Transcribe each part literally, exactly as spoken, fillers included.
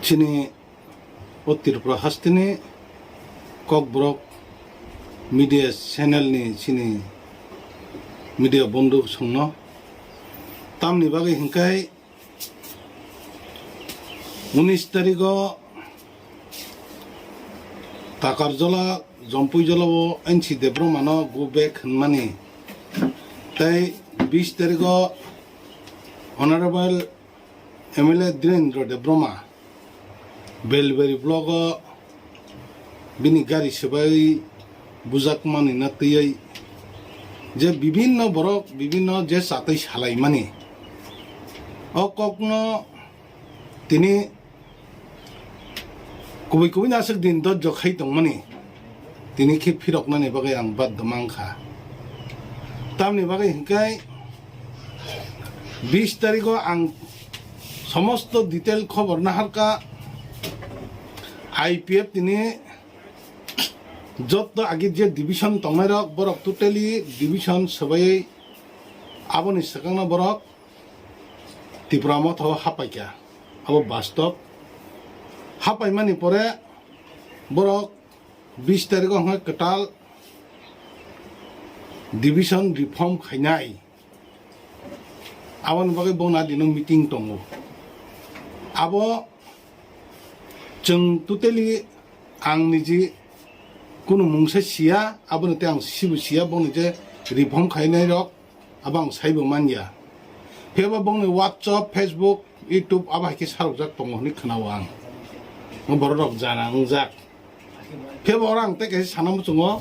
Chini o Tripura hasteni Kokborok media channel ni chini media bondhu songno tamni bagwi hinkhai unis tarigo Takarjola, Jompuijolao N C Debbarmano go back hwnmani tei bis tarigo Honorable M L A Dhirendra Debbarma Belbari blogo bini gari swbai bujakmani na twiwi je bibinno borok bibinno je chatwi salaimani o kokno tini kubui kubui no aswk din dojjo khai tongmani tini khe phiroknani bagwi ang baddo mankha. Tamni bagwi hinkhai bis tarigo ang somosto detail khobor naharkha. I P F tini jotto agi je division tongnairok borok totally division swbaiwi aboni swkangno borok Tipra Motha o hapaikha, abo bastob. Hapaimani pore borok bis tarigo hwnkhai kwtal division reform khainai. Aboni bagwi bongni adino meeting tongo. Abo chwng totally ang niji kunu mungsa siya, aboni tei ang sibo siya, bongni je reform khainairok abo ang saibo manya. Phiya ba bongni WhatsApp, Facebook, YouTube abo hai khe sarokjak tongo hwnwi khwnao ang. Bororok jana wngjak. Phiya ba oro ang tei kaisa sana muchungo,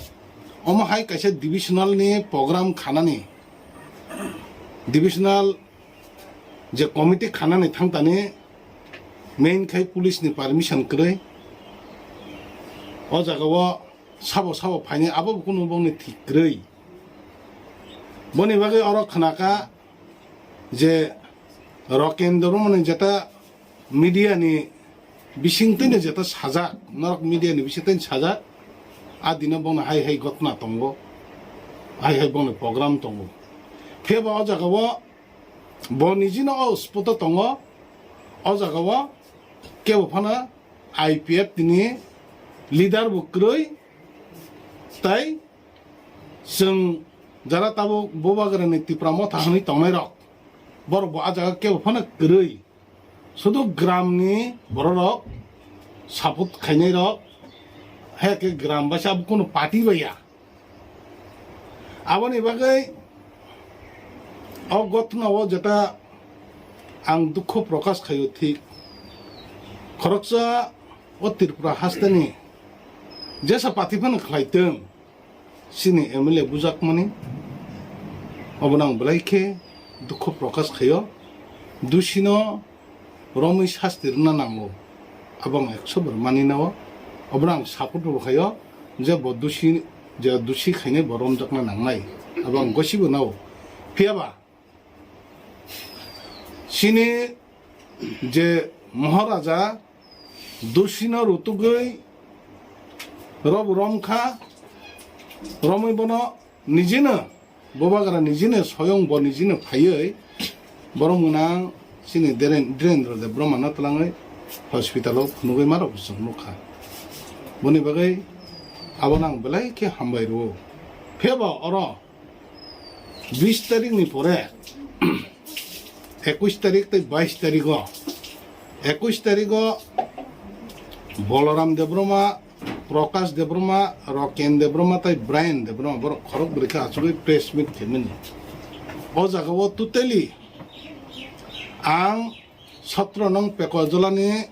omo hai kaisa divisional ni program khanani, divisional je committee khanani thangtani main khai police ni permission kwrwi. O jaga o sabo sabo phainai abo bo kunu bongni thik kwrwi. Boni bagwi oro khnakha je Roken Debbarma ni jeta media ni bisingtwi no jeta sajak, norok media ni bisingtwi sajak, a dino bongni hai hai gotna tongo, hai hai bongni program tongo. Phiya ba o jaga o bo nijino o spot o tongo, o jaga o kebo phano I P F tini leader bo kwrwi, tai chwng jara tabuk Bubagrani Tipra Motha hwnwi tongnairok, borok bo a jaga kebo phano kwrwi, sudu gramni bororok support khainairok, hai khe gram baisa abo kunu party bai ya. Aboni bagwi o gotna o jeta ang dukhu prokash khaio thik. Khoroksa o Tripura hasteni jesa party phano khlai tong, chini M L A bujakmani, obono ang belai khe dukhu prokash khaio. Dusino romwi sasti rwna nango. Abo ang ekso bar mani nao. Obono ang support bo khaio je bo dusi, je dusi khainai bo romjakna nangnai. Abo ang gosibo nao. Phiya ba chini je Maharaja dusino rutugwi robo romkha, romwi bono nijino Bubagra nijino soyong bo nijino phaiwi borok mwnang chini Dhiren-, Dhirendra Debbarma no twlangwi hospital o phunugwi ma rok bo chwng nukha. Boni bagwi abono ang belai khe hambai rwo. Phiya ba oro bis tarik ni pore, ekush tarik tei bais tarik o, ekush tarik o Balaram Debbarma, Prakash Debbarma, Roken Debbarma tei Brian Debbarma borok khorok bwrwi khe achugwi press meet khaimani. O jaga o totally ang sotro nong Pekojola ni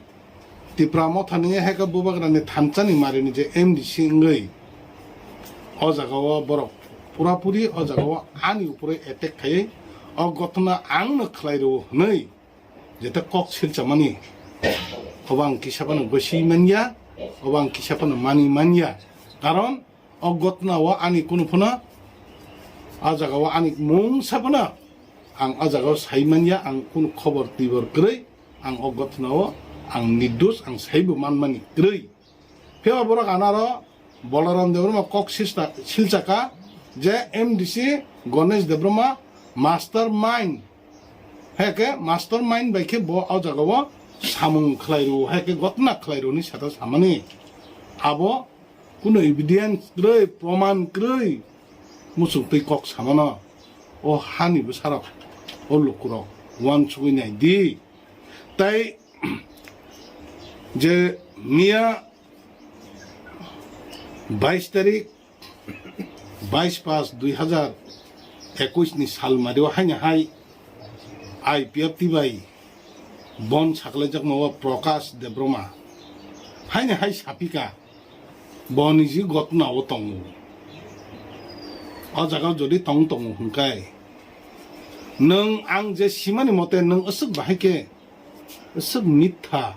Tipra Motha ni hai khe Bubagra ni thansa ni mari ni je M D C wngwi o jaga o borok pura puri o jaga o ani upore attack khaiwi o gotna ang no khlai rwo hwnwi jeta kok silchamani, obo ang kisa phano gosi manya, obo ang kisa phano mani manya. Karon o gotna o ani kunu phano, a jaga o ani mungsa phano ang a jaga o sai manya, ang kunu khobor twibor kwrwi, ang o gotna o ang nirdos, ang saibo manmani kwrwi. Phiya borok anaro Balaram Debbarma kok sista-, silchaka je M D C Ganesh Debbarma master mind. Hai khe master mind bai khe bo o jaga o samung khlai rw, hai khe gotna khlai rw ni sata samani. Abo kuno evidence kwrwi, proman kwrwi muchung twi kok samano. O hani bwsarok, o lukurok uansugwi nai di. Tai je miya bais tarik, bais pas dui hazar ekush ni sal mario haino hai I P F T bai bon saklaijakma o Prakash Debbarma haino hai sapika, bo niji gotna o tongo. O jaga jodi tong tongo hwnkhe, nwng ang je simani mote nwng aswk bahai khe aswk mitha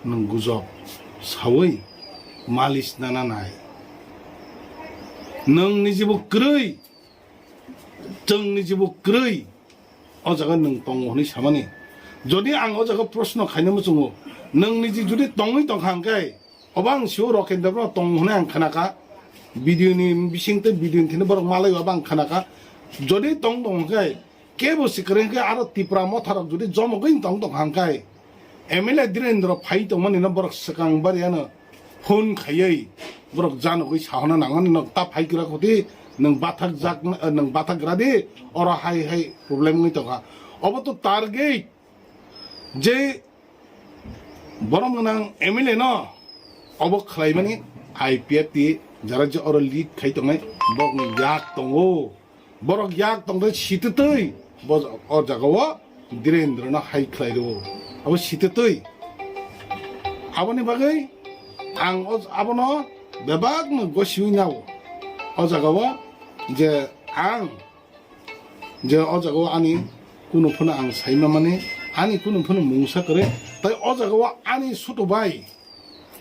nwng gujok sawi malis nana nai. Nwng nijibo kwrwi, chwng nijibo kwrwi o jaga nwng tongo hwnwi samani. Jodi ang o jaga proshno khaina muchungo, nwng niji jodi tongwi tongkha hwnkhe, obo ang sio Rokendra Brahma tongo hwnwi ang khnakha. Video ni bising tei video ni thini borok malai obo ang khnakha. Jodi tong tong hwnkhe, kebo si kwrwi hwnkhe aro Tipra motharok jodi jomogwi tong tong hwnkhe, M L A Dhirendra phai tongmani no borok swkang bari ano phone khaiwi borok janogwi sahona nangmani, "Nwng ta phai kwra khuti, nwng bathak jak, nwng bathak gra di, oro hai hai problem wngwi tongkha." Obo to target je borom gwnang M L A no obo khlaimani I P F T jara je oro lead khai tongnai, bokni yak tongo. Borok yak tongde sititwi bo o jagao Dhirendra no hai khlai rwo. Abo sititwi. Aboni bagwi ang o, abono bebakno gosiwi nao. O jagao je ang, je o jagao ani kunu phano ang saima mani, ani kunu phano mungsa kwrwi, tai o jagao ani sutu bai,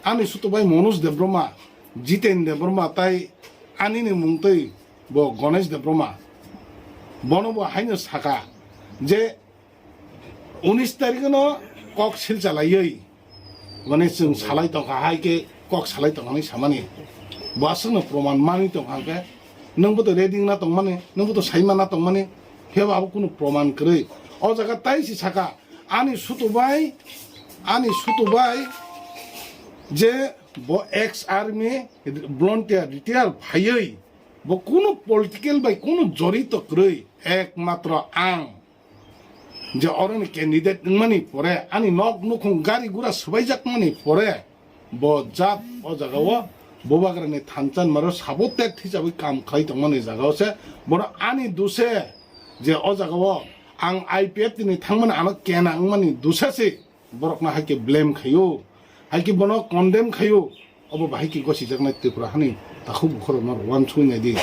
ani sutu bai Manoj Debbarma, Jiten Debbarma tai ani ni mung twi bo Ganesh Debbarma, bono bo haino saka je unis tarikh no kok silchalaiwi, mane chwng salai tongkha, hai khe kok salai tongkha hinwi samani. Bo aswkno proman manwi tongkha hwnkhe, nwngbo to ready wngna tongmani, nwngbo to saimana tongmani, phiyaba abo kunu proman kwrwi. O jaga tai si saka, ani sutu bai, ani sutu bai je bo ex army volunteer retire phaiwi, bo kunu political bai kunu jorito kwrwi, ekmatro ang je oroni candidate wngmani pore, ani nok nukhung gari gura swbaijakmani pore, bo jat o jagao Bubagrani thansa ni maro sabo tek hisabwi kam khlai tongmani jagao se, bono ani duse je o jagao ang I P F T ni thangmani ano kena wngmani duse se borokno hai khe blame khaio, hai khe bono condemn khaio. Obo bahai khe gosijaknai Tripura hani takhuk bukhurokno uansukwi nai di.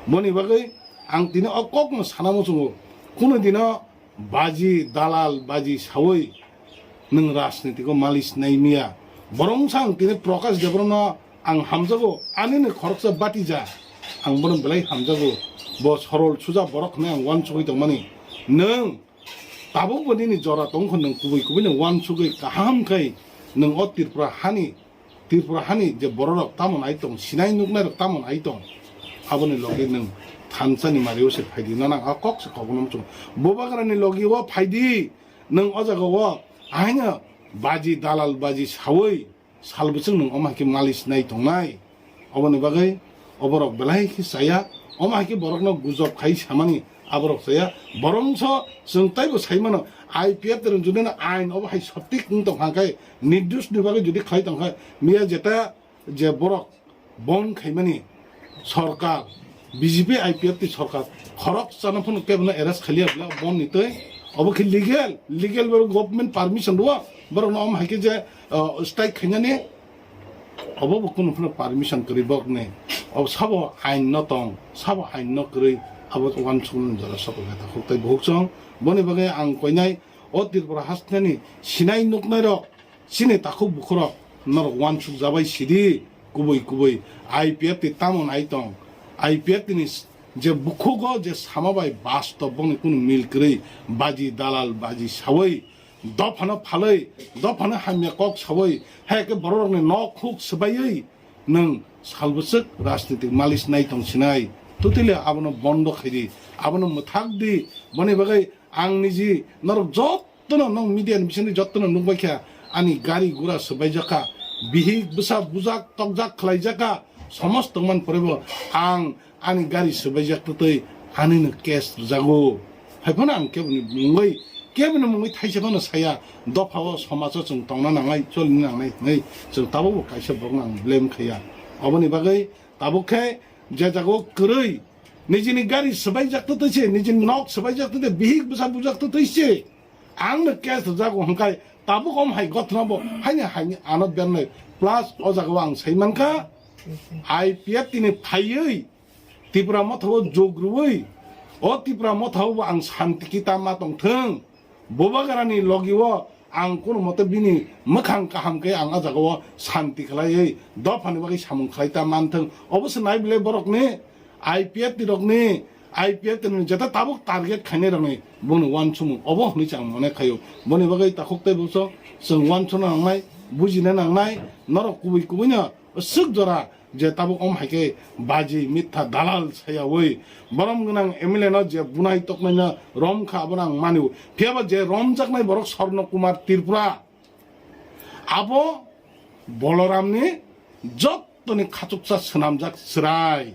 Boni bagwi ang tini o kokno sana muchungo, kunu dino baji dalal baji sawi nwng rajnitiko malis nai miya. Borongsa ang tini Prakash Debbarmano ang hamjago, anini khoroksa batija, ang bono belai hamjago. Bo sorol suja borok hwnwi ang uansugwi tongmani. Nwng tabukbo nini jora tongkha, nwng kubui kubui no uansugwi kaham khai nwng o Tripura hani, Tripura hani je bororok tamo nai tong, sinai nuknairok tamo nai tong, aboni logi nwng thansa ni mario se phaidi, nana a kok se kokno muchung. Bubagrani logi o phaidi, nwng o jaga o ahaino baji dalal baji sawi, sal bwswk nwng omo hai khe malis nai tongnai. Oboni bagwi oborok belai khe chaya, omo hai khe borokno gujok khai samani aborok chaya. Borongso chwng taibo sai mano, I P F T rok jodi no ain obo hai sotik wng tong kha khe, nirdosh ni bagwi jodi khlai tong kha, miya jeta je borok bon khaimani sorkar, B J P I P F T sorkar khoroksano phano kebono arrest khaliya bla bon ni twi. Obo khe legal, legal borok government permission rwo, borokno omo hai khe je, uh, strike khainani, obo bo kunu phano permission kwrwi borokni. Obo sabo ain no tong, sabo ain no kwrwi, abo uansukmani jora sabo khe takhuk tei bukhuk chwng. Boni bagwi ang koinai o Tripura hasteni sinai nuknairok, chini takhuk bukhurok norok uansuk jabai sidi, kubui kubui I P F T tamo nai tong, I P F T ni s-, je bukhugo je sama bai bastob boni kunu mil kwrwi, baji dalal baji sawi, dophano phalwi, dophano hamya kok sawi, hai khe bororokni nok huk swbaiwi nwng sal bwswk rajnitik malis nai tong sinai. Totally abono bondo khaidi, abono mwthak di, boni bagwi ang niji norok joto Jotono nwng media ni bisingtwi jotono nukbaikha, ani gari gura swbaijak kha, bihik bwsa bujak tokjak khlaijak kha, somosto man pore bo ang ani gari swbaijak twtwi anino case rwjago. Haiphano ang keboni mungwi, keboni mungwi thaisa phano saya, dopha o somajo chwng tongna nangnai, cholina nangnai hwnwi chwng tabukbo kaisa borokno ang blame khaiya. Oboni bagwi tabuk khe je jago kwrwi nijini gari swbaijak twtwi se, nijini nok swbaijak twtwi, bihik bwsa bujak twtwi se, ang no case rwjago hwnkhe tabuk om hai gothna bo haini haini ano bernai. Plus o jaga o ang sai mankha, I P F T ni phaiwi Tipra Motha o jog rwui, o Tipra Motha o bo ang santi kita ma tong thung. Bubagrani logi o ang kono mote bini mwkhang kaham khe ang a jaga o santi khlaiwi dophani bagwi samung khlai ta man thung. Obo se nai bile borok ni I P F T rokni, I P F T ni jeta tabuk target khainai rokni boni uansukmung obo hwnwi chang mone khaio. Boni bagwi takhuk tei bwswk chwng uansukna nangnai, bujina nangnai, norok kubui kubui no swk jora je tabuk om hai khe baji mitha dalal sayawi borom gwnang M L A no je bunai toknai no rom kha abono ang mani. Phiya ba je romjaknai borok Sorno Kumar Tripura abo Boloramni jottoni khachuksa swnamjak chwrai.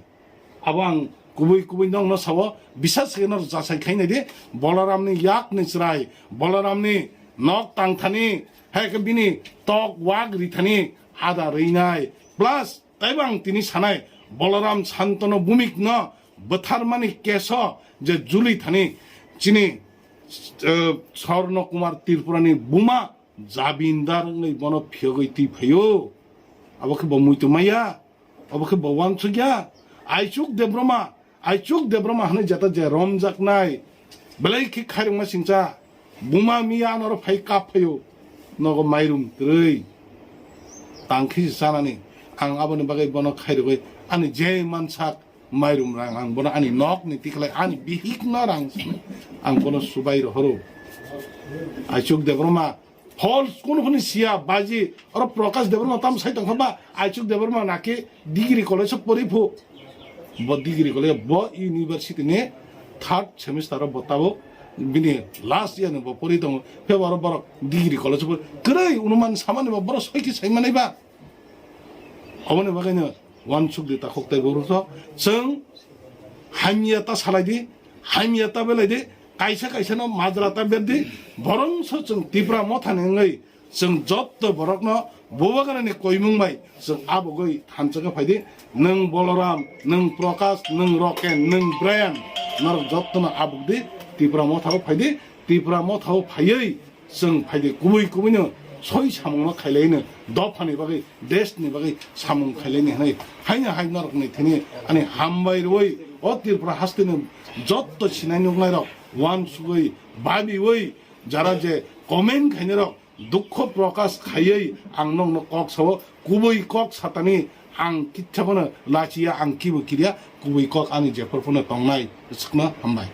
Abo ang kubui kubui nokno sao, bisas khe no jasai khainai di, Boloramni yakni chwrai, Boloramni nok tangthani, hai khe bini tok wak rithani ada rwinai. Plus, taibo ang tini sanai, Boloram Santano Bhumikno bwtharmani keso je juli thani chini, eh, Sorno Kumar Tripurani buma jabindar wngwi bono phiyogwi twi phaio. Abo khe bo muitu maya, abo khe bo uansukya. Aichuk Debroma, Aichuk Debroma hwnwi jeta je romjaknai, belai khe khairokma singcha, buma miya anoro phai kap phaio, nogo mairum kwrwi tang khe se chanani. Ang aboni bagwi bono khairogwi ani je mansak mairum rang ang bono ani nokni tikhlai ani bihikno rang swnwi ang bono subai rohoro. Aichuk Debroma false kunu hwnwi siya baji oro Prakash Debroma tam sai tongkha ba Aichuk Debroma naki degree college o pori phu. Bo degree college bo university ni third semester o bo tabuk bini last year ni bo pori tongo. Phiya bo oro borok degree college o pori kwrwi unuman samani bo borok soiki sai manai ba. Oboni bagwino uansuk di takhuk tei borok rok. Chwng hamya ta salai di, hamya ta belai di, kaisa kaisa no majra ta ber di, borok so chwng Tipra Motha ni wngwi chwng jotto borok no Bubagrani koimung bai chwng abugwi thansa khe phai di, nwng Boloram, nwng Prakash, nwng Roken, nwng Brian, norok jotto no abug di, Tipra Motha o phai di, Tipra Motha o phaiwi chwng phaidi kubui kubui no soi samung no khailai no dophani bagwi, desh ni bagwi samung khailai ni hwnwi haino hai norok ni thini ani hambai rwi o Tripura haste ni jotto sinai nuknai rok uansugwi babiwi jara je comment khainai rok dukho prokash khaiwi ang nokno kok sao, kubui kok satani ang kitsa phano lachiya, ang kibo kiriya, kubui kok ani jephor phano tongnai. Swkno hambai.